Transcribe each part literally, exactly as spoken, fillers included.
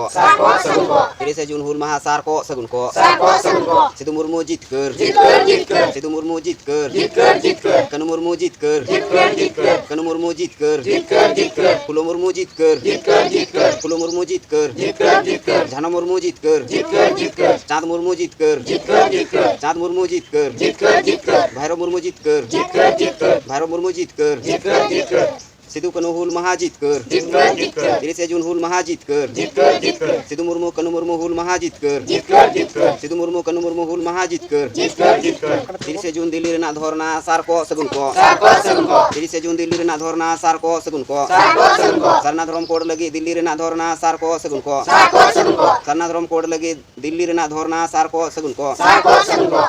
ᱥᱟᱨ ᱠᱚ ᱥᱟᱹᱜᱩᱱ ᱠᱚ᱾ ᱛᱤᱨᱤᱥᱮ ᱡᱩᱱ ᱦᱩᱞ ᱢᱟᱦᱟ ᱥᱟᱨ ᱠᱚ ᱥᱟᱹᱜᱩᱱ ᱠᱚ᱾ ᱥᱟᱨ ᱠᱚ ᱥᱟᱹᱜᱩᱱ ᱠᱚ᱾ ᱥᱤᱫᱩ ᱢᱩᱨᱢᱩ ᱡᱤᱛᱠᱟᱹᱨ᱾ ᱡᱤᱛᱠᱟᱹᱨ, ᱡᱤᱛᱠᱟᱹᱨ᱾ ᱥᱤᱫᱩ ᱢᱩᱨᱢᱩ ᱡᱤᱛᱠᱟᱹᱨ᱾ ᱡᱤᱛᱠᱟᱹᱨ, ᱡᱤᱛᱠᱟᱹᱨ᱾ ᱠᱟᱹᱱᱩ ᱢᱩᱨᱢᱩ ᱡᱤᱛᱠᱟᱹᱨ᱾ ᱡᱤᱛᱠᱟᱹᱨ, ᱡᱤᱛᱠᱟᱹᱨ᱾ ᱠᱟᱹᱱᱩ ᱢᱩᱨᱢᱩ ᱡᱤᱛᱠᱟᱹᱨ᱾ ᱡᱤᱛᱠᱟᱹᱨ, ᱡᱤᱛᱠᱟᱹᱨ᱾ ᱯᱷᱩᱞᱳ ᱢᱩᱨᱢᱩ ᱡᱤᱛᱠᱟᱹᱨ᱾ ᱡᱤᱛᱠᱟᱹᱨ, ᱡᱤᱛᱠᱟᱹᱨ᱾ ᱯᱷᱩᱞᱳ ᱢᱩᱨᱢᱩ ᱡᱤᱛᱠᱟᱹᱨ᱾ ᱡᱤᱛᱠᱟᱹᱨ, ᱡᱤᱛᱠᱟᱹᱨ᱾ ᱡᱷᱟᱱᱚ ᱢᱩᱨᱢᱩ ᱡᱤᱛᱠᱟᱹᱨ᱾ ᱡᱤᱛᱠᱟᱹᱨ, ᱡᱤᱛᱠᱟᱹᱨ᱾ ᱪᱟᱸᱫᱽ ᱢᱩᱨᱢᱩ ᱡᱤᱛᱠᱟᱹᱨ᱾ ᱡᱤᱛᱠᱟᱹᱨ, ᱡᱤᱛᱠᱟᱹᱨ᱾ ᱪᱟᱸᱫᱽ ᱢᱩᱨᱢᱩ ᱡᱤᱛᱠᱟᱹᱨ᱾ ᱡᱤᱛᱠᱟᱹᱨ, ᱡᱤᱛᱠᱟᱹᱨ᱾ ᱵᱷᱟᱭᱨᱚ ᱢᱩᱨᱢᱩ ᱡᱤᱛᱠᱟᱹᱨ᱾ ᱡᱤᱛᱠᱟᱹᱨ, ᱡᱤᱛᱠᱟᱹᱨ᱾ ᱵᱷᱟᱭᱨᱚ ᱢᱩᱨᱢᱩ ᱡᱤᱛᱠᱟᱹᱨ᱾ ᱡᱤᱛᱠᱟᱹᱨ, ᱡᱤᱛᱠᱟᱹᱨ᱾ ᱥᱤᱫᱩ ᱠᱟᱹᱱᱦᱩ ᱦᱩᱞ ᱢᱟᱦᱟ ᱡᱤᱛᱠᱟᱹᱨ᱾ ᱡᱤᱛᱠᱟᱹᱨ, ᱡᱤᱛᱠᱟᱹᱨ᱾ ᱛᱤᱨᱤᱥᱮ ᱡᱩᱱ ᱦᱩᱞ ᱢᱟᱦᱟ ᱡᱤᱛᱠᱟᱹᱨ᱾ ᱡᱤᱛᱠᱟᱹᱨ, ᱡᱤᱛᱠᱟᱹᱨ᱾ ᱥᱤᱫᱩ ᱢᱩᱨᱢᱩ ᱠᱟᱹᱱᱦᱩ ᱢᱩᱨᱢᱩ ᱦᱩᱞ ᱢᱟᱦᱟ ᱡᱤᱛᱠᱟᱹᱨ᱾ ᱡᱤᱛᱠᱟᱹᱨ, ᱡᱤᱛᱠᱟᱹᱨ᱾ ᱥᱤᱫᱩ ᱢᱩᱨᱢᱩ ᱠᱟᱹᱱᱦᱩ ᱢᱩᱨᱢᱩ ᱦᱩᱞ ᱢᱟᱦᱟ ᱡᱤᱛᱠᱟᱹᱨ᱾ ᱡᱤᱛᱠᱟᱹᱨ, ᱡᱤᱛᱠᱟᱹᱨ᱾ ᱛᱤᱨᱤᱥᱮ ᱡᱩᱱ ᱫᱤᱞᱞᱤ ᱨᱮᱱᱟᱜ ᱫᱷᱚᱨᱱᱟ ᱥᱟᱨ ᱠᱚ ᱥᱟᱹᱜᱩᱱ ᱠᱚ᱾ ᱥᱟᱨ ᱠᱚ ᱥᱟᱹᱜᱩᱱ ᱠᱚ᱾ ᱛᱤᱨᱤᱥᱮ ᱡᱩᱱ ᱫᱤᱞᱞᱤ ᱨᱮᱱᱟᱜ ᱫᱷᱚᱨᱱᱟ ᱥᱟᱨ ᱠᱚ ᱥᱟᱹᱜᱩᱱ ᱠᱚ᱾ ᱥᱟᱨ ᱠᱚ ᱥᱟᱹᱜᱩᱱ ᱠᱚ᱾ ᱥᱟᱨᱱᱟ ᱫᱷᱚᱨᱚᱢ ᱠᱳᱰ ᱞᱟᱹᱜᱤᱫ ᱫᱤᱞᱞᱤ ᱨᱮᱱᱟᱜ ᱫᱷᱚᱨᱱᱟ ᱥᱟᱨ ᱠᱚ ᱥᱟᱹᱜᱩᱱ ᱠᱚ᱾ ᱥᱟᱨ ᱠᱚ ᱥᱟᱹᱜᱩᱱ ᱠᱚ᱾ ᱥᱟᱨᱱᱟ ᱫᱷᱚᱨᱚᱢ ᱠᱳᱰ ᱞᱟᱹᱜᱤᱫ ᱫᱤᱞᱞᱤ ᱨᱮᱱᱟᱜ ᱫᱷᱚᱨᱱᱟ ᱥᱟᱨ ᱠᱚ ᱥᱟᱹᱜᱩᱱ ᱠᱚ᱾ ᱥᱟᱨ ᱠᱚ ᱥᱟᱹᱜᱩᱱ ᱠᱚ᱾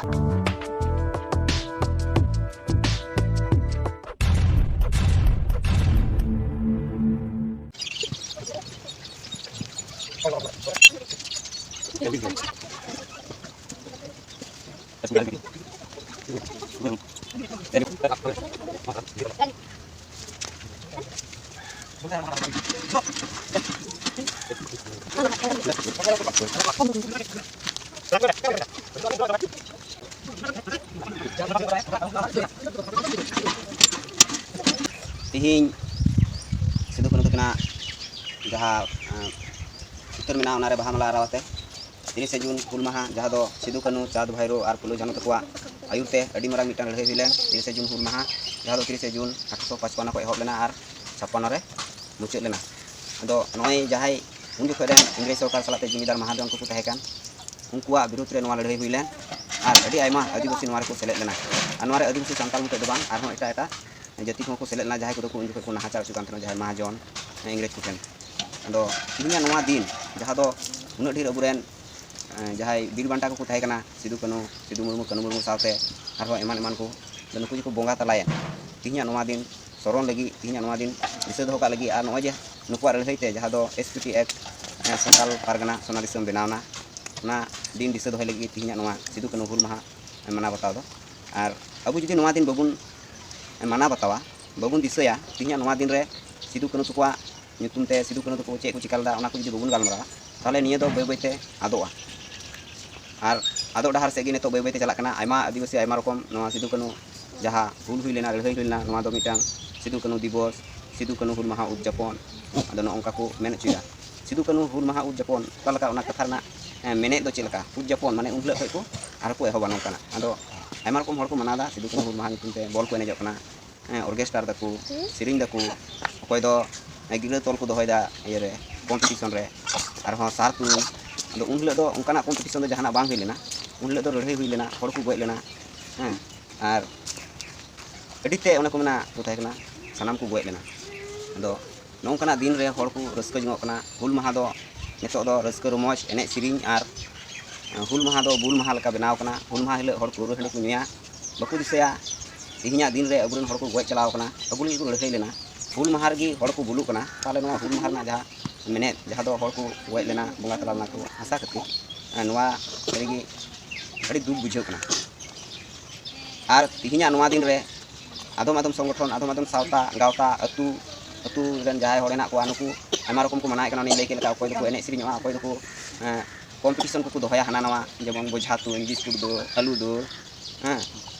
ᱛᱤᱦᱤᱧ ᱥᱤᱫᱩ ᱠᱟᱹᱱᱦᱩ ᱛᱟᱹᱠᱤᱱᱟᱜ ᱡᱟᱦᱟᱸ, ᱮᱸ, ᱪᱤᱛᱟᱹᱨ ᱢᱮᱱᱟᱜᱼᱟ, ᱚᱱᱟᱨᱮ ᱵᱟᱦᱟ ᱢᱟᱞᱟ ᱟᱨᱟᱣ ᱟᱛᱮ ᱛᱤᱨᱤᱥᱮ ᱡᱩᱱ ᱦᱩᱞ ᱢᱟᱦᱟ, ᱡᱟᱦᱟᱸ ᱫᱚ ᱥᱤᱫᱩ ᱠᱟᱹᱱᱦᱩ, ᱪᱟᱸᱫᱽ ᱵᱷᱟᱭᱨᱳ ᱟᱨ ᱯᱷᱩᱞᱳ ᱡᱷᱟᱱᱳ ᱛᱟᱠᱚᱣᱟᱜ ᱟᱹᱭᱩᱨ ᱛᱮ ᱟᱹᱰᱤ ᱢᱟᱨᱟᱝ ᱢᱤᱫᱴᱟᱝ ᱞᱟᱹᱲᱦᱟᱹᱭ ᱦᱩᱭ ᱞᱮᱱ ᱛᱤᱨᱤᱥᱮ ᱡᱩᱱ ᱦᱩᱞ ᱢᱟᱦᱟ, ᱡᱟᱦᱟᱸ ᱫᱚ ᱛᱤᱨᱤᱥᱮ ᱡᱩᱱ ᱟᱴᱷᱨᱚᱥᱚ ᱯᱟᱸᱪᱯᱟᱱᱱᱚ ᱠᱷᱚᱱ ᱮᱦᱚᱵ ᱞᱮᱱᱟ ᱟᱨ ᱪᱷᱟᱯᱯᱟᱱᱱᱚ ᱨᱮ ᱢᱩᱪᱟᱹᱫ ᱞᱮᱱᱟ᱾ ᱟᱫᱚ ᱱᱚᱜᱼᱚᱭ ᱡᱟᱦᱟᱸᱭ ᱩᱱ ᱡᱚᱠᱷᱚᱱ ᱨᱮᱱ ᱤᱝᱨᱮᱡᱽ ᱥᱚᱨᱠᱟᱨ ᱥᱟᱞᱟᱜ ᱛᱮ ᱡᱩᱢᱤᱫᱟᱨ ᱢᱟᱦᱟᱡᱚᱱ ᱠᱚᱠᱚ ᱛᱟᱦᱮᱸ ᱠᱟᱱ, ᱩᱱᱠᱩᱣᱟᱜ ᱵᱤᱨᱩᱫᱷ ᱨᱮ ᱱᱚᱣᱟ ᱞᱟᱹᱲᱦᱟᱹᱭ ᱦᱩᱭ ᱞᱮᱱ ᱟᱨ ᱟᱹᱰᱤ ᱟᱭᱢᱟ ᱟᱹᱫᱤᱵᱟᱹᱥᱤ ᱱᱚᱣᱟ ᱨᱮᱠᱚ ᱥᱮᱞᱮᱫ ᱞᱮᱱᱟ᱾ ᱟᱨ ᱱᱚᱣᱟ ᱨᱮ ᱟᱹᱫᱤᱵᱟᱹᱥᱤ ᱥᱟᱱᱛᱟᱲ ᱢᱚᱛᱚ ᱫᱚ ᱵᱟᱝ, ᱟᱨᱦᱚᱸ ᱮᱴᱟᱜ ᱮᱴᱟᱜ ᱡᱟᱹᱛᱤ ᱠᱚᱦᱚᱸ ᱠᱚ ᱥᱮᱞᱮᱫ ᱞᱮᱱᱟ, ᱡᱟᱦᱟᱸᱭ ᱠᱚᱫᱚ ᱠᱚ ᱩᱱ ᱡᱚᱠᱷᱚᱱ ᱠᱚ ᱱᱟᱦᱟᱪᱟᱨ ᱦᱚᱪᱚᱜ ᱠᱟᱱ ᱛᱟᱦᱮᱱᱟ ᱡᱟᱦᱟᱸᱭ ᱢᱟᱦᱟᱡᱚᱱ, ᱦᱮᱸ, ᱤᱝᱨᱮᱡᱽ ᱠᱚ ᱴᱷᱮᱱ᱾ ᱟᱫᱚ ᱛᱮᱦᱮᱧᱟᱜ ᱱᱚᱣᱟ ᱫᱤᱱ, ᱡᱟᱦᱟᱸ ᱫᱚ ᱩᱱᱟᱹᱜ ᱰᱷᱮᱨ ᱟᱵᱚᱨᱮᱱ, ᱮᱸ, ᱡᱟᱦᱟᱸᱭ ᱵᱤᱨ ᱵᱟᱱᱴᱟ ᱠᱚᱠᱚ ᱛᱟᱦᱮᱸ ᱠᱟᱱᱟ, ᱥᱤᱫᱩ ᱠᱟᱹᱱᱦᱩ, ᱥᱤᱫᱩ ᱢᱩᱨᱢᱩ, ᱠᱟᱹᱱᱦᱩ ᱢᱩᱨᱢᱩ ᱥᱟᱶᱛᱮ ᱟᱨᱦᱚᱸ ᱮᱢᱟᱱ ᱮᱢᱟᱱ ᱠᱚ, ᱟᱫᱚ ᱱᱩᱠᱩ ᱡᱮᱠᱚ ᱵᱚᱸᱜᱟ ᱛᱟᱞᱟᱭᱮᱱ, ᱛᱮᱦᱮᱧᱟᱜ ᱱᱚᱣᱟ ᱫᱤᱱ ᱥᱚᱨᱚᱱ ᱞᱟᱹᱜᱤᱫ, ᱛᱮᱦᱮᱧᱟᱜ ᱱᱚᱣᱟ ᱫᱤᱱ ᱫᱤᱥᱟᱹ ᱫᱚᱦᱚ ᱠᱟᱜ ᱞᱟᱹᱜᱤᱫ, ᱟᱨ ᱱᱚᱜᱼᱚᱭ ᱡᱮ ᱱᱩᱠᱩᱣᱟᱜ ᱞᱟᱹᱲᱦᱟᱹᱭ ᱛᱮ ᱡᱟᱦᱟᱸ ᱫᱚ ᱮᱥ ᱯᱤ ᱴᱤ ᱮᱠᱴ, ᱮᱸ, ᱥᱟᱱᱛᱟᱲ ᱯᱟᱨᱜᱟᱱᱟ ᱥᱚᱱᱟ ᱫᱤᱥᱚᱢ ᱵᱮᱱᱟᱣ ᱮᱱᱟ, ᱚᱱᱟ ᱫᱤᱱ ᱫᱤᱥᱟᱹ ᱫᱚᱦᱚᱭ ᱞᱟᱹᱜᱤᱫ ᱛᱮᱦᱮᱧᱟᱜ ᱱᱚᱣᱟ ᱥᱤᱫᱩ ᱠᱟᱹᱱᱦᱩ ᱦᱩᱞ ᱢᱟᱦᱟ ᱢᱟᱱᱟᱣ ᱵᱟᱛᱟᱣ ᱫᱚ᱾ ᱟᱨ ᱟᱵᱚ ᱡᱩᱫᱤ ᱱᱚᱣᱟ ᱫᱤᱱ ᱵᱟᱵᱚᱱ ᱢᱟᱱᱟᱣ ᱵᱟᱛᱟᱣᱟ, ᱵᱟᱵᱚᱱ ᱫᱤᱥᱟᱹᱭᱟ, ᱛᱮᱦᱮᱧᱟᱜ ᱱᱚᱣᱟ ᱫᱤᱱ ᱨᱮ ᱥᱤᱫᱩ ᱠᱟᱹᱱᱦᱩ ᱛᱟᱠᱚᱣᱟᱜ ᱧᱩᱛᱩᱢ ᱛᱮ ᱥᱤᱫᱩ ᱠᱟᱹᱱᱦᱩ ᱛᱟᱠᱚ ᱪᱮᱫ ᱠᱚ ᱪᱤᱠᱟ ᱞᱮᱫᱟ, ᱚᱱᱟ ᱠᱚ ᱡᱩᱫᱤ ᱵᱟᱵᱚᱱ ᱜᱟᱞᱢᱟᱨᱟᱣᱟ, ᱛᱟᱦᱚᱞᱮ ᱱᱤᱭᱟᱹ ᱫᱚ ᱵᱟᱹᱭ ᱵᱟᱹᱭ ᱛᱮ ᱟᱫᱚᱜᱼᱟ᱾ ᱟᱨ ᱟᱫᱚᱜ ᱰᱟᱦᱟᱨ ᱥᱮᱫ ᱜᱮ ᱱᱤᱛᱚᱜ ᱵᱟᱹᱭ ᱵᱟᱹᱭ ᱛᱮ ᱪᱟᱞᱟᱜ ᱠᱟᱱᱟ᱾ ᱟᱭᱢᱟ ᱟᱹᱫᱤᱵᱟᱹᱥᱤ ᱟᱭᱢᱟ ᱨᱚᱠᱚᱢ ᱱᱚᱣᱟ ᱥᱤᱫᱩ ᱠᱟᱹᱱᱦᱩ ᱡᱟᱦᱟᱸ ᱦᱩᱞ ᱦᱩᱭ ᱞᱮᱱᱟ, ᱞᱟᱹᱲᱦᱟᱹᱭ ᱦᱩᱭ ᱞᱮᱱᱟ, ᱱᱚᱣᱟ ᱫᱚ ᱢᱤᱫᱴᱟᱝ ᱥᱤᱫᱩ ᱠᱟᱹᱱᱦᱩ ᱫᱤᱵᱚᱥ, ᱥᱤᱫᱩ ᱠᱟᱹᱱᱦᱩ ᱦᱩᱞ ᱢᱟᱦᱟ ᱩᱫᱽᱡᱟᱯᱚᱱ, ᱟᱫᱚ ᱱᱚᱜᱼᱚ ᱱᱚᱝᱠᱟ ᱠᱚ ᱢᱮᱱ ᱦᱚᱪᱚᱭᱮᱫᱟ᱾ ᱥᱤᱫᱩ ᱠᱟᱹᱱᱦᱩ ᱦᱩᱞ ᱢᱟᱦᱟ ᱩᱫᱽᱡᱟᱯᱚᱱ ᱚᱠᱟ ᱞᱮᱠᱟ, ᱚᱱᱟ ᱠᱟᱛᱷᱟ ᱨᱮᱱᱟᱜ, ᱮ, ᱢᱮᱱᱮᱫ ᱫᱚ ᱪᱮᱫ ᱞᱮᱠᱟ? ᱩᱫᱽᱡᱟᱯᱚᱱ ᱢᱟᱱᱮ ᱩᱱ ᱦᱤᱞᱳᱜ ᱠᱷᱚᱱ ᱠᱚ ᱟᱨᱦᱚᱸ ᱠᱚ ᱮᱦᱚᱵᱟ ᱱᱚᱝᱠᱟᱱᱟᱜ᱾ ᱟᱫᱚ ᱟᱭᱢᱟ ᱨᱚᱠᱚᱢ ᱦᱚᱲ ᱠᱚ ᱢᱟᱱᱟᱣᱫᱟ ᱥᱤᱫᱩ ᱠᱟᱹᱱᱦᱩ ᱦᱩᱞ ᱢᱟᱦᱟ ᱧᱩᱛᱩᱢ ᱛᱮ ᱵᱚᱞ ᱠᱚ ᱮᱱᱮᱡᱚᱜ ᱠᱟᱱᱟ, ᱦᱮᱸ, ᱚᱨᱜᱮᱥᱴᱟᱨ ᱫᱟᱠᱚ, ᱥᱮᱨᱮᱧ ᱫᱟᱠᱚ, ᱚᱠᱚᱭ ᱫᱚ ᱜᱤᱨᱟᱹ ᱛᱚᱞ ᱠᱚ ᱫᱚᱦᱚᱭᱮᱫᱟ ᱤᱭᱟᱹ ᱨᱮ, ᱠᱚᱢᱯᱤᱴᱤᱥᱚᱱ ᱨᱮ, ᱟᱨᱦᱚᱸ ᱥᱟᱨ ᱛᱩᱧ᱾ ᱟᱫᱚ ᱩᱱ ᱦᱤᱞᱳᱜ ᱫᱚ ᱚᱱᱠᱟᱱᱟᱜ ᱠᱚᱢᱯᱤᱴᱤᱥᱚᱱ ᱫᱚ ᱡᱟᱦᱟᱱᱟᱜ ᱵᱟᱝ ᱦᱩᱭ ᱞᱮᱱᱟ᱾ ᱩᱱ ᱦᱤᱞᱳᱜ ᱫᱚ ᱞᱟᱹᱲᱦᱟᱹᱭ ᱦᱩᱭ ᱞᱮᱱᱟ, ᱦᱚᱲ ᱠᱚ ᱜᱚᱡ ᱞᱮᱱᱟ, ᱦᱮᱸ, ᱟᱨ ᱟᱹᱰᱤ ᱛᱮ ᱚᱱᱮ ᱠᱚ ᱢᱮᱱᱟ ᱠᱚ ᱛᱟᱦᱮᱸ ᱠᱟᱱᱟ, ᱥᱟᱱᱟᱢ ᱠᱚ ᱜᱚᱡ ᱞᱮᱱᱟ᱾ ᱟᱫᱚ ᱱᱚᱝᱠᱟᱱᱟᱜ ᱫᱤᱱ ᱨᱮ ᱦᱚᱲ ᱠᱚ ᱨᱟᱹᱥᱠᱟᱹ ᱡᱚᱝᱚᱜ ᱠᱟᱱᱟ᱾ ᱦᱩᱞ ᱢᱟᱦᱟ ᱫᱚ ᱱᱤᱛᱚᱜ ᱫᱚ ᱨᱟᱹᱥᱠᱟᱹ ᱨᱚᱢᱚᱡᱽ, ᱮᱱᱮᱡ ᱥᱮᱨᱮᱧ ᱟᱨ ᱦᱩᱞ ᱢᱟᱦᱟ ᱫᱚ ᱵᱩᱞ ᱢᱟᱦᱟ ᱞᱮᱠᱟ ᱵᱮᱱᱟᱣ ᱠᱟᱱᱟ᱾ ᱦᱩᱞ ᱢᱟᱦᱟ ᱦᱤᱞᱳᱜ ᱦᱚᱲ ᱯᱟᱹᱣᱨᱟᱹ ᱦᱟᱺᱰᱤ ᱠᱚ ᱧᱩᱭᱟ, ᱵᱟᱠᱚ ᱫᱤᱥᱟᱹᱭᱟ ᱛᱮᱦᱮᱧᱟᱜ ᱫᱤᱱ ᱨᱮ ᱟᱵᱚᱨᱮᱱ ᱦᱚᱲ ᱠᱚ ᱜᱚᱡ ᱪᱟᱞᱟᱣ ᱠᱟᱱᱟ, ᱟᱵᱚ ᱞᱟᱹᱜᱤᱫ ᱠᱚ ᱞᱟᱹᱲᱦᱟᱹᱭ ᱞᱮᱱᱟ᱾ ᱦᱩᱞ ᱢᱟᱦᱟ ᱨᱮᱜᱮ ᱦᱚᱲ ᱠᱚ ᱵᱩᱞᱩᱜ ᱠᱟᱱᱟ, ᱛᱟᱦᱚᱞᱮ ᱱᱚᱣᱟ ᱦᱩᱞ ᱢᱟᱦᱟ ᱨᱮᱱᱟᱜ ᱡᱟᱦᱟᱸ ᱢᱮᱱᱮᱫ, ᱡᱟᱦᱟᱸ ᱫᱚ ᱦᱚᱲ ᱠᱚ ᱜᱚᱡ ᱞᱮᱱᱟ, ᱵᱚᱸᱜᱟ ᱛᱟᱞᱟ ᱞᱮᱱᱟ ᱠᱚ ᱦᱟᱥᱟ ᱠᱷᱟᱹᱛᱤᱨ, ᱱᱚᱣᱟ ᱥᱟᱹᱨᱤᱜᱮ ᱟᱹᱰᱤ ᱫᱩᱠ ᱵᱩᱡᱷᱟᱹᱜ ᱠᱟᱱᱟ᱾ ᱟᱨ ᱛᱮᱦᱮᱧᱟᱜ ᱱᱚᱣᱟ ᱫᱤᱱ ᱨᱮ ᱟᱫᱚᱢ ᱟᱫᱚᱢ ᱥᱚᱝᱜᱚᱴᱷᱚᱱ, ᱟᱫᱚᱢ ᱟᱫᱚᱢ ᱥᱟᱶᱛᱟ, ᱜᱟᱶᱛᱟ, ᱟᱹᱛᱩ, ᱟᱹᱛᱩ ᱨᱮᱱ ᱡᱟᱦᱟᱸᱭ ᱦᱚᱲ ᱦᱮᱱᱟᱜ ᱠᱚᱣᱟ, ᱱᱩᱠᱩ ᱟᱭᱢᱟ ᱨᱚᱠᱚᱢ ᱠᱚ ᱢᱟᱱᱟᱣᱮᱫ ᱠᱟᱱᱟ᱾ ᱚᱱᱮᱧ ᱞᱟᱹᱭ ᱠᱮᱫ ᱞᱮᱠᱟ, ᱚᱠᱚᱭ ᱫᱚᱠᱚ ᱮᱱᱮᱡ ᱥᱮᱨᱮᱧᱚᱜᱼᱟ, ᱚᱠᱚᱭ ᱫᱚᱠᱚ, ᱮᱸ, ᱠᱚᱢᱯᱤᱴᱤᱥᱚᱱ ᱠᱚᱠᱚ ᱫᱚᱦᱚᱭᱟ, ᱦᱟᱱᱟ ᱱᱟᱣᱟ, ᱡᱮᱢᱚᱱ ᱵᱚᱡᱷᱟ ᱛᱩᱧ, ᱵᱤᱥᱠᱩᱴ ᱫᱟᱹᱲ, ᱟᱹᱞᱩ ᱫᱟᱹᱲ, ᱦᱮᱸ,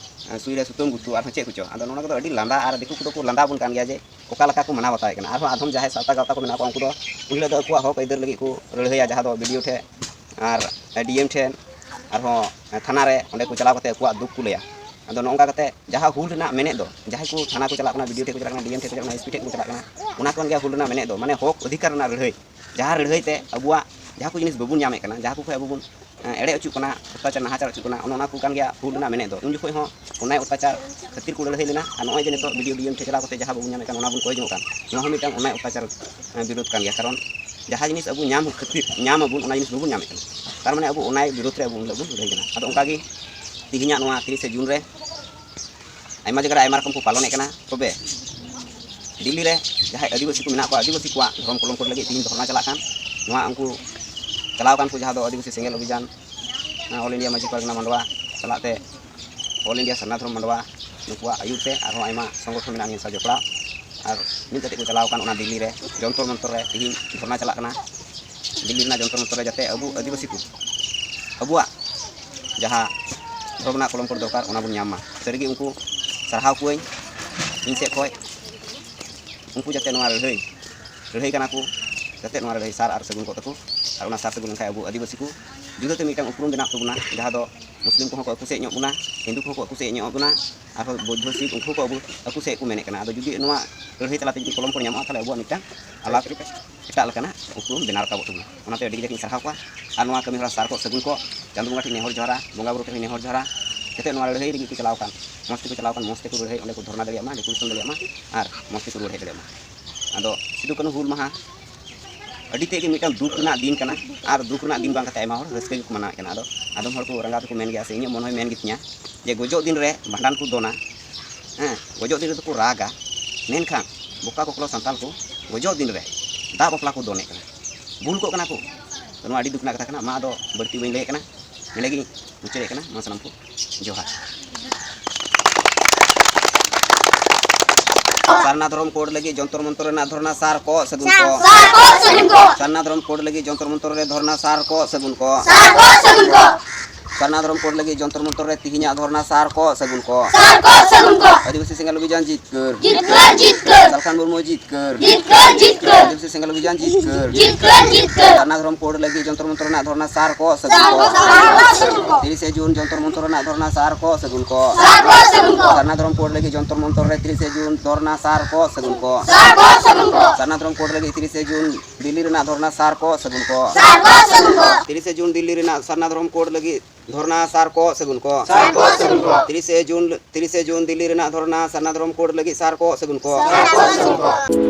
ᱥᱩᱭ ᱨᱮ ᱥᱩᱛᱟᱹᱢ ᱜᱩᱛᱩ, ᱟᱨᱦᱚᱸ ᱪᱮᱫ ᱠᱚᱪᱚ᱾ ᱟᱫᱚ ᱱᱚᱣᱟ ᱠᱚᱫᱚ ᱟᱹᱰᱤ ᱞᱟᱸᱫᱟ, ᱟᱨ ᱫᱤᱠᱩ ᱠᱚᱫᱚ ᱠᱚ ᱞᱟᱸᱫᱟ ᱟᱵᱚᱱ ᱠᱟᱱ ᱜᱮᱭᱟ ᱡᱮ ᱚᱠᱟ ᱞᱮᱠᱟ ᱠᱚ ᱢᱟᱱᱟᱣ ᱵᱟᱛᱟᱣᱮᱫ ᱠᱟᱱᱟ᱾ ᱟᱨᱦᱚᱸ ᱟᱫᱚᱢ ᱡᱟᱦᱟᱸᱭ ᱥᱟᱶᱛᱟ ᱜᱟᱶᱛᱟ ᱠᱚ ᱢᱮᱱᱟᱜ ᱠᱚᱣᱟ, ᱩᱱᱠᱩ ᱫᱚ ᱩᱱ ᱦᱤᱞᱳᱜ ᱫᱚ ᱟᱠᱚᱣᱟᱜ ᱦᱚᱠ ᱟᱹᱭᱫᱟᱹᱨ ᱞᱟᱹᱜᱤᱫ ᱠᱚ ᱞᱟᱹᱲᱦᱟᱹᱭᱟ, ᱡᱟᱦᱟᱸ ᱫᱚ ᱵᱤ ᱰᱤ ᱳ ᱴᱷᱮᱱ ᱟᱨ ᱰᱤ ᱮᱢ ᱴᱷᱮᱱ, ᱟᱨᱦᱚᱸ ᱛᱷᱟᱱᱟ ᱨᱮ, ᱚᱸᱰᱮ ᱠᱚ ᱪᱟᱞᱟᱣ ᱠᱟᱛᱮ ᱟᱠᱚᱣᱟᱜ ᱫᱩᱠ ᱠᱚ ᱞᱟᱹᱭᱟ᱾ ᱟᱫᱚ ᱱᱚᱜᱼᱚ ᱱᱚᱝᱠᱟ ᱠᱟᱛᱮ ᱡᱟᱦᱟᱸ ᱦᱩᱞ ᱨᱮᱱᱟᱜ ᱢᱮᱱᱮᱫ ᱫᱚ, ᱡᱟᱦᱟᱸᱭ ᱠᱚ ᱛᱷᱟᱱᱟ ᱠᱚ ᱪᱟᱞᱟᱜ ᱠᱟᱱᱟ, ᱵᱤ ᱰᱤ ᱳ ᱴᱷᱮᱱ ᱠᱚ ᱪᱟᱞᱟᱜ ᱠᱟᱱᱟ, ᱰᱤ ᱮᱢ ᱴᱷᱮᱱ ᱠᱚ ᱪᱟᱞᱟᱜ ᱠᱟᱱᱟ, ᱮᱥ ᱯᱤ ᱴᱷᱮᱱ ᱠᱚ ᱪᱟᱞᱟᱜ ᱠᱟᱱᱟ, ᱚᱱᱟ ᱠᱷᱚᱱ ᱜᱮ ᱦᱩᱞ ᱨᱮᱱᱟᱜ ᱢᱮᱱᱮᱫ ᱫᱚ, ᱢᱟᱱᱮ ᱦᱚᱠ ᱚᱫᱷᱤᱠᱟᱨ ᱨᱮᱱᱟᱜ ᱞᱟᱹᱲᱦᱟᱹᱭ᱾ ᱡᱟᱦᱟᱸ ᱞᱟᱹᱲᱦᱟᱹᱭ ᱛᱮ ᱟᱵᱚᱣᱟᱜ ᱡᱟᱦᱟᱸ ᱠᱚ ᱡᱤᱱᱤᱥ ᱵᱟᱵᱚᱱ ᱧᱟᱢᱮᱫ ᱠᱟᱱᱟ, ᱡᱟᱦᱟᱸ ᱠᱚ ᱠᱷᱚᱱ ᱟᱵᱚ ᱵᱚᱱ, ᱮ, ᱮᱲᱮ ᱚᱪᱚᱜ ᱠᱟᱱᱟ, ᱚᱛᱛᱟᱪᱟᱨ ᱱᱟᱦᱟᱪᱟᱨ ᱚᱪᱚᱜ ᱠᱟᱱᱟ, ᱚᱱᱮ ᱚᱱᱟ ᱠᱚ ᱠᱟᱱ ᱜᱮᱭᱟ ᱦᱩᱞ ᱨᱮᱱᱟᱜ ᱢᱮᱱᱮᱫ ᱫᱚ᱾ ᱩᱱ ᱡᱚᱠᱷᱚᱡ ᱦᱚᱸ ᱚᱱᱮ ᱚᱛᱛᱟᱪᱟᱨ ᱠᱷᱟᱹᱛᱤᱨ ᱠᱚ ᱞᱟᱹᱲᱦᱟᱹᱭ ᱞᱮᱱᱟ᱾ ᱟᱨ ᱱᱚᱜᱼᱚᱭ ᱡᱮ ᱱᱤᱛᱚᱜ ᱵᱤ ᱰᱤ ᱳ, ᱰᱤ ᱮᱢ ᱴᱷᱮᱱ ᱪᱟᱞᱟᱣ ᱠᱟᱛᱮ ᱡᱟᱦᱟᱸ ᱵᱟᱵᱚᱱ ᱧᱟᱢᱮᱫ ᱠᱟᱱᱟ, ᱚᱱᱟ ᱵᱚᱱ ᱠᱚᱭ ᱡᱚᱝᱚᱜ ᱠᱟᱱ, ᱱᱚᱣᱟ ᱦᱚᱸ ᱢᱤᱫᱴᱟᱝ ᱚᱱᱮ ᱚᱛᱛᱟᱪᱟᱨ, ᱮ, ᱵᱤᱨᱳᱫᱷ ᱠᱟᱱ ᱜᱮᱭᱟ᱾ ᱠᱟᱨᱚᱱ ᱡᱟᱦᱟᱸ ᱡᱤᱱᱤᱥ ᱟᱵᱚ ᱧᱟᱢ ᱠᱷᱟᱹᱛᱤᱨ, ᱧᱟᱢ ᱟᱵᱚᱱ, ᱚᱱᱟ ᱡᱤᱱᱤᱥ ᱵᱟᱵᱚᱱ ᱧᱟᱢᱮᱫ ᱠᱟᱱᱟ᱾ ᱛᱟᱨ ᱢᱟᱱᱮ ᱟᱵᱚ ᱚᱱᱟ ᱵᱤᱨᱳᱫᱷ ᱨᱮ ᱟᱵᱚ ᱩᱱ ᱦᱤᱞᱳᱜ ᱵᱚᱱ ᱞᱟᱹᱲᱦᱟᱹᱭ ᱠᱟᱱᱟ᱾ ᱟᱫᱚ ᱚᱱᱠᱟ ᱜᱮ ᱛᱮᱦᱮᱧᱟᱜ ᱱᱚᱣᱟ ᱛᱤᱨᱤᱥᱮ ᱡᱩᱱ ᱨᱮ ᱟᱭᱢᱟ ᱡᱟᱭᱜᱟ ᱨᱮ ᱟᱭᱢᱟ ᱨᱚᱠᱚᱢ ᱠᱚ ᱯᱟᱞᱚᱱᱮᱫ ᱠᱟᱱᱟ᱾ ᱛᱚᱵᱮ ᱫᱤᱞᱞᱤ ᱨᱮ ᱡᱟᱦᱟᱸᱭ ᱟᱹᱫᱤᱵᱟᱹᱥᱤ ᱠᱚ ᱢᱮᱱᱟᱜ ᱠᱚᱣᱟ, ᱟᱹᱫᱤᱵᱟᱹᱥᱤ ᱠᱚᱣᱟᱜ ᱫᱷᱚᱨᱚᱢ ᱠᱚᱞᱚᱢ ᱠᱚᱨᱮ ᱞᱟᱹᱜᱤᱫ ᱛᱮᱦᱮᱧ ᱫᱷᱚᱨᱱᱟ ᱪᱟᱞᱟᱜ ᱠᱟᱱ, ᱱᱚᱣᱟ ᱩᱱᱠᱩ ᱪᱟᱞᱟᱣ ᱠᱟᱱ ᱠᱚ ᱡᱟᱦᱟᱸ ᱫᱚ ᱟᱹᱫᱤᱵᱟᱹᱥᱤ ᱥᱮᱸᱜᱮᱞ ᱚᱵᱷᱤᱡᱟᱱ, ᱚᱞ ᱤᱱᱰᱤᱭᱟ ᱢᱟᱹᱡᱷᱤ ᱯᱟᱨᱜᱟᱱᱟ ᱢᱟᱰᱣᱟ ᱥᱟᱞᱟᱜ ᱛᱮ ᱚᱞ ᱤᱱᱰᱤᱭᱟ ᱥᱟᱨᱱᱟ ᱫᱷᱚᱨᱚᱢ ᱢᱟᱰᱣᱟ, ᱱᱩᱠᱩᱣᱟᱜ ᱟᱹᱭᱩᱨ ᱛᱮ ᱟᱨᱦᱚᱸ ᱟᱭᱢᱟ ᱥᱚᱝᱜᱚᱴᱷᱚᱱ ᱢᱮᱱᱟᱜᱼᱟ ᱱᱤᱭᱟᱹ ᱥᱟᱶ ᱡᱚᱯᱲᱟᱣ᱾ ᱟᱨ ᱢᱤᱫ ᱠᱟᱛᱮ ᱠᱚ ᱪᱟᱞᱟᱣ ᱟᱠᱟᱱ ᱚᱱᱟ ᱫᱤᱞᱞᱤ ᱨᱮ, ᱡᱚᱱᱛᱚᱨ ᱢᱚᱱᱛᱚᱨ ᱨᱮ ᱛᱮᱦᱮᱧ ᱫᱷᱚᱨᱱᱟ ᱪᱟᱞᱟᱜ ᱠᱟᱱᱟ᱾ ᱫᱤᱞᱞᱤ ᱨᱮᱱᱟᱜ ᱡᱚᱱᱛᱚᱨ ᱢᱚᱱᱛᱚᱨ ᱨᱮ ᱡᱟᱛᱮ ᱟᱵᱚ ᱟᱹᱫᱤᱵᱟᱹᱥᱤ ᱠᱚ ᱟᱵᱚᱣᱟᱜ ᱡᱟᱦᱟᱸ ᱫᱷᱚᱨᱚᱢ ᱨᱮᱱᱟᱜ ᱠᱚᱞᱚᱢ ᱠᱚ ᱫᱚᱨᱠᱟᱨ, ᱚᱱᱟ ᱵᱚᱱ ᱧᱟᱢ ᱢᱟ᱾ ᱥᱟᱹᱨᱤᱜᱮ ᱩᱱᱠᱩ ᱥᱟᱨᱦᱟᱣ ᱠᱚᱣᱟᱹᱧ ᱤᱧ ᱥᱮᱫ ᱠᱷᱚᱱ᱾ ᱩᱱᱠᱩ ᱡᱟᱛᱮ ᱱᱚᱣᱟ ᱞᱟᱹᱲᱦᱟᱹᱭ, ᱞᱟᱹᱲᱦᱟᱹᱭ ᱠᱟᱱᱟ ᱠᱚ, ᱡᱟᱛᱮ ᱱᱚᱣᱟ ᱞᱟᱹᱲᱦᱟᱹᱭ ᱥᱟᱨ ᱟᱨ ᱥᱟᱹᱜᱩᱱ ᱠᱚᱜ ᱛᱟᱠᱚ᱾ ᱟᱨ ᱚᱱᱟ ᱥᱟᱨ ᱥᱟᱹᱜᱩᱱ ᱞᱮᱱᱠᱷᱟᱱ ᱟᱵᱚ ᱟᱹᱫᱤᱵᱟᱹᱥᱤ ᱠᱚ ᱡᱩᱫᱟᱹᱛᱮ ᱢᱤᱫᱴᱟᱝ ᱩᱯᱨᱩᱢ ᱵᱮᱱᱟᱜ ᱛᱟᱵᱚᱱᱟ, ᱡᱟᱦᱟᱸ ᱫᱚ ᱢᱩᱥᱞᱤᱢ ᱠᱚᱦᱚᱸ ᱠᱚ ᱟᱹᱠᱩ ᱥᱮᱫ ᱧᱚᱜ ᱵᱚᱱᱟ, ᱦᱤᱱᱫᱩ ᱠᱚᱦᱚᱸ ᱠᱚ ᱟᱹᱠᱩ ᱥᱮᱫ ᱧᱚᱜ ᱵᱚᱱᱟ, ᱟᱨᱦᱚᱸ ᱵᱳᱫᱽᱫᱷᱚ ᱥᱤᱠᱷ ᱩᱱᱠᱩ ᱦᱚᱸᱠᱚ ᱟᱹᱠᱩ ᱥᱮᱫ ᱠᱚ ᱢᱮᱱᱮᱫ ᱠᱟᱱᱟ᱾ ᱟᱫᱚ ᱡᱩᱫᱤ ᱱᱚᱣᱟ ᱞᱟᱹᱲᱦᱟᱹᱭ ᱛᱟᱞᱟᱛᱮ ᱡᱩᱫᱤ ᱠᱚᱞᱚᱢ ᱠᱚ ᱧᱟᱢᱚᱜᱼᱟ, ᱛᱟᱦᱚᱞᱮ ᱟᱵᱚᱣᱟᱜ ᱢᱤᱫᱴᱟᱝ ᱟᱞᱟᱜᱽ ᱮᱴᱟᱜ ᱞᱮᱠᱟᱱᱟᱜ ᱩᱯᱨᱩᱢ ᱵᱮᱱᱟᱣ ᱨᱟᱠᱟᱵᱚᱜ ᱛᱟᱵᱚᱱᱟ᱾ ᱚᱱᱟᱛᱮ ᱟᱹᱰᱤ ᱠᱟᱡᱟᱠ ᱤᱧ ᱥᱟᱨᱦᱟᱣ ᱠᱚᱣᱟ᱾ ᱟᱨ ᱱᱚᱣᱟ ᱠᱟᱹᱢᱤ ᱦᱚᱨᱟ ᱥᱟᱨ ᱠᱚ ᱥᱟᱹᱜᱩᱱ ᱠᱚ, ᱪᱟᱸᱫᱳ ᱵᱚᱸᱜᱟ ᱴᱷᱮᱱ ᱱᱮᱦᱚᱨ ᱡᱚᱦᱟᱨᱟ, ᱵᱚᱸᱜᱟ ᱵᱩᱨᱩ ᱴᱷᱮᱱ ᱱᱮᱦᱚᱨ ᱡᱚᱦᱟᱨᱟ, ᱡᱟᱛᱮ ᱱᱚᱣᱟ ᱞᱟᱹᱲᱦᱟᱹᱭ ᱞᱟᱹᱜᱤᱫ ᱠᱚ ᱪᱟᱞᱟᱣ ᱟᱠᱟᱱ, ᱢᱚᱡᱽ ᱛᱮᱠᱚ ᱪᱟᱞᱟᱣ ᱟᱠᱟᱱ, ᱢᱚᱡᱽ ᱛᱮᱠᱚ ᱞᱟᱹᱲᱦᱟᱹᱭ, ᱚᱸᱰᱮ ᱠᱚ ᱫᱷᱚᱨᱱᱟ ᱫᱟᱲᱮᱭᱟᱜ ᱢᱟ, ᱨᱮᱠᱳᱞᱩᱥᱚᱱ ᱫᱟᱲᱮᱭᱟᱜ ᱢᱟ, ᱟᱨ ᱢᱚᱡᱽ ᱛᱮᱠᱚ ᱨᱩᱣᱟᱹᱲ ᱦᱮᱡ ᱫᱟᱲᱮᱭᱟᱜ ᱢᱟ᱾ ᱟᱫᱚ ᱥᱤᱫᱩ ᱠᱟᱹᱱᱦᱩ ᱦᱩᱞ ᱢᱟᱦᱟ ᱟᱹᱰᱤ ᱛᱮᱫ ᱜᱮ ᱢᱤᱫᱴᱟᱝ ᱫᱩᱠ ᱨᱮᱱᱟᱜ ᱫᱤᱱ ᱠᱟᱱᱟ, ᱟᱨ ᱫᱩᱠ ᱨᱮᱱᱟᱜ ᱫᱤᱱ ᱵᱟᱝ ᱠᱟᱛᱮ ᱟᱭᱢᱟ ᱦᱚᱲ ᱨᱟᱹᱥᱠᱟᱹ ᱜᱮᱠᱚ ᱢᱟᱱᱟᱣᱮᱫ ᱠᱟᱱᱟ᱾ ᱟᱫᱚ ᱟᱫᱚᱢ ᱦᱚᱲ ᱠᱚ ᱨᱟᱸᱜᱟᱣ ᱛᱮᱠᱚ ᱢᱮᱱ ᱜᱮᱭᱟ, ᱥᱮ ᱤᱧᱟᱹᱜ ᱢᱚᱱᱮ ᱦᱚᱸᱭ ᱢᱮᱱ ᱜᱮᱛᱤᱧᱟ ᱡᱮ ᱜᱚᱡᱚᱜ ᱫᱤᱱ ᱨᱮ ᱵᱷᱟᱸᱰᱟᱱ ᱠᱚ ᱫᱚᱱᱟ, ᱦᱮᱸ, ᱜᱚᱡᱚᱜ ᱫᱤᱱ ᱨᱮᱫᱚ ᱠᱚ ᱨᱟᱜᱟ, ᱢᱮᱱᱠᱷᱟᱱ ᱵᱚᱠᱟ ᱠᱚᱠᱞᱚ ᱥᱟᱱᱛᱟᱞ ᱠᱚ ᱜᱚᱡᱚᱜ ᱫᱤᱱ ᱨᱮ ᱫᱟᱜ ᱵᱟᱯᱞᱟ ᱠᱚ ᱫᱚᱱᱮᱫ ᱠᱟᱱᱟ, ᱵᱩᱞ ᱠᱚᱜ ᱠᱟᱱᱟ ᱠᱚ᱾ ᱛᱚ, ᱱᱚᱣᱟ ᱟᱹᱰᱤ ᱫᱩᱠ ᱨᱮᱱᱟᱜ ᱠᱟᱛᱷᱟ ᱠᱟᱱᱟ᱾ ᱢᱟ, ᱟᱫᱚ ᱵᱟᱹᱲᱛᱤ ᱵᱟᱹᱧ ᱞᱟᱹᱭᱮᱫ ᱠᱟᱱᱟ, ᱱᱚᱸᱰᱮ ᱜᱤᱧ ᱢᱩᱪᱟᱹᱫᱮᱫ ᱠᱟᱱᱟ᱾ ᱢᱟ, ᱥᱟᱱᱟᱢ ᱠᱚ ᱡᱚᱦᱟᱨ᱾ ᱥᱟᱨᱱᱟ ᱫᱷᱚᱨᱚᱢ ᱠᱳᱰ ᱞᱟᱹᱜᱤᱫ ᱡᱚᱱᱛᱚᱨ ᱢᱚᱱᱛᱚᱨ ᱨᱮᱱᱟᱜ ᱫᱷᱚᱨᱱᱟ ᱥᱟᱨ ᱠᱚ ᱥᱟᱹᱜᱩᱱ ᱠᱚ᱾ ᱥᱟᱨ ᱠᱚ ᱥᱟᱹᱜᱩᱱ ᱠᱚ᱾ ᱥᱟᱨᱱᱟ ᱫᱷᱚᱨᱚᱢ ᱠᱳᱰ ᱞᱟᱹᱜᱤᱫ ᱡᱚᱱᱛᱚᱨ ᱢᱚᱱᱛᱚᱨ ᱨᱮ ᱫᱷᱚᱨᱱᱟ ᱥᱟᱨ ᱠᱚ ᱥᱟᱹᱜᱩᱱ ᱠᱚ᱾ ᱥᱟᱨ ᱠᱚ ᱥᱟᱹᱜᱩᱱ ᱠᱚ᱾ ᱥᱟᱨᱱᱟ ᱫᱷᱚᱨᱚᱢ ᱠᱳᱰ ᱞᱟᱹᱜᱤᱫ ᱡᱚᱱᱛᱚᱨ ᱢᱚᱱᱛᱚᱨ ᱨᱮ ᱛᱤᱦᱤᱧᱟᱜ ᱫᱷᱚᱨᱱᱟ ᱥᱟᱨ ᱠᱚ ᱥᱟᱹᱜᱩᱱ ᱠᱚ᱾ ᱥᱟᱨ ᱠᱚ ᱥᱟᱹᱜᱩᱱ ᱠᱚ᱾ ᱟᱹᱫᱤᱵᱟᱹᱥᱤ ᱥᱮᱸᱜᱮᱞ ᱚᱵᱷᱤᱡᱟᱱ ᱡᱤᱛᱠᱟᱹᱨ᱾ ᱡᱤᱛᱠᱟᱹᱨ, ᱡᱤᱛᱠᱟᱹᱨ᱾ ᱥᱟᱞᱠᱷᱟᱱ ᱢᱩᱨᱢᱩ ᱡᱤᱛᱠᱟᱹᱨ᱾ ᱡᱤᱛᱠᱟᱹᱨ, ᱡᱤᱛᱠᱟᱹᱨ᱾ ᱟᱹᱫᱤᱵᱟᱹᱥᱤ ᱥᱮᱸᱜᱮᱞ ᱚᱵᱷᱤᱡᱟᱱ ᱡᱤᱛᱠᱟᱹᱨ᱾ ᱡᱤᱛᱠᱟᱹᱨ, ᱡᱤᱛᱠᱟᱹᱨ᱾ ᱥᱟᱨᱱᱟ ᱫᱷᱚᱨᱚᱢ ᱠᱳᱰ ᱞᱟᱹᱜᱤᱫ ᱡᱚᱱᱛᱚᱨ ᱢᱚᱱᱛᱚᱨ ᱨᱮᱱᱟᱜ ᱫᱷᱚᱨᱱᱟ ᱥᱟᱨ ᱠᱚ ᱥᱟᱹᱜᱩᱱ ᱠᱚ᱾ ᱥᱟᱨ ᱠᱚ ᱥᱟᱹᱜᱩᱱ ᱠᱚ᱾ ᱛᱤᱨᱤᱥᱮ ᱡᱩᱱ ᱡᱚᱱᱛᱚᱨ ᱢᱚᱱᱛᱚᱨ ᱨᱮᱱᱟᱜ ᱫᱷᱚᱨᱱᱟ ᱥᱟᱨ ᱠᱚ ᱥᱟᱹᱜᱩᱱ ᱠᱚ᱾ ᱥᱟᱨ ᱠᱚ ᱥᱟᱹᱜᱩᱱ ᱠᱚ᱾ ᱥᱟᱨᱱᱟ ᱫᱷᱚᱨᱚᱢ ᱠᱳᱰ ᱞᱟᱹᱜᱤᱫ ᱡᱚᱱᱛᱚᱨ ᱢᱚᱱᱛᱚᱨ ᱨᱮ ᱛᱤᱨᱤᱥᱮ ᱡᱩᱱ ᱫᱷᱚᱨᱱᱟ ᱥᱟᱨ ᱠᱚ ᱥᱟᱹᱜᱩᱱ ᱠᱚ᱾ ᱥᱟᱨ ᱠᱚ ᱥᱟᱹᱜᱩᱱ ᱠᱚ᱾ ᱥᱟᱨᱱᱟ ᱫᱷᱚᱨᱚᱢ ᱠᱳᱰ ᱞᱟᱹᱜᱤᱫ ᱛᱤᱨᱤᱥᱮ ᱡᱩᱱ ᱫᱤᱞᱞᱤ ᱨᱮᱱᱟᱜ ᱫᱷᱚᱨᱱᱟ ᱥᱟᱨ ᱠᱚ ᱥᱟᱹᱜᱩᱱ ᱠᱚ᱾ ᱥᱟᱨ ᱠᱚ ᱥᱟᱹᱜᱩᱱ ᱠᱚ᱾ ᱛᱤᱨᱤᱥᱮ ᱡᱩᱱ ᱫᱤᱞᱞᱤ ᱨᱮᱱᱟᱜ ᱥᱟᱨᱱᱟ ᱫᱷᱚᱨᱚᱢ ᱠᱳᱰ ᱞᱟᱹᱜᱤᱫ ᱫᱷᱚᱨᱱᱟ ᱥᱟᱨ ᱠᱚ ᱥᱟᱹᱜᱩᱱ ᱠᱚ᱾ ᱥᱟᱨ ᱠᱚ ᱥᱟᱹᱜᱩᱱ ᱠᱚ᱾ ᱛᱤᱨᱤᱥᱮ ᱡᱩᱱ, ᱛᱤᱨᱤᱥᱮ ᱡᱩᱱ ᱫᱤᱞᱞᱤ ᱨᱮᱱᱟᱜ ᱫᱷᱚᱨᱱᱟ ᱥᱟᱨᱱᱟ ᱫᱷᱚᱨᱚᱢ ᱠᱳᱰ ᱞᱟᱹᱜᱤᱫ ᱥᱟᱨ ᱠᱚ ᱥᱟᱹᱜᱩᱱ ᱠᱚ᱾ ᱥᱟᱨ ᱠᱚ ᱥᱟᱹᱜᱩᱱ ᱠᱚ᱾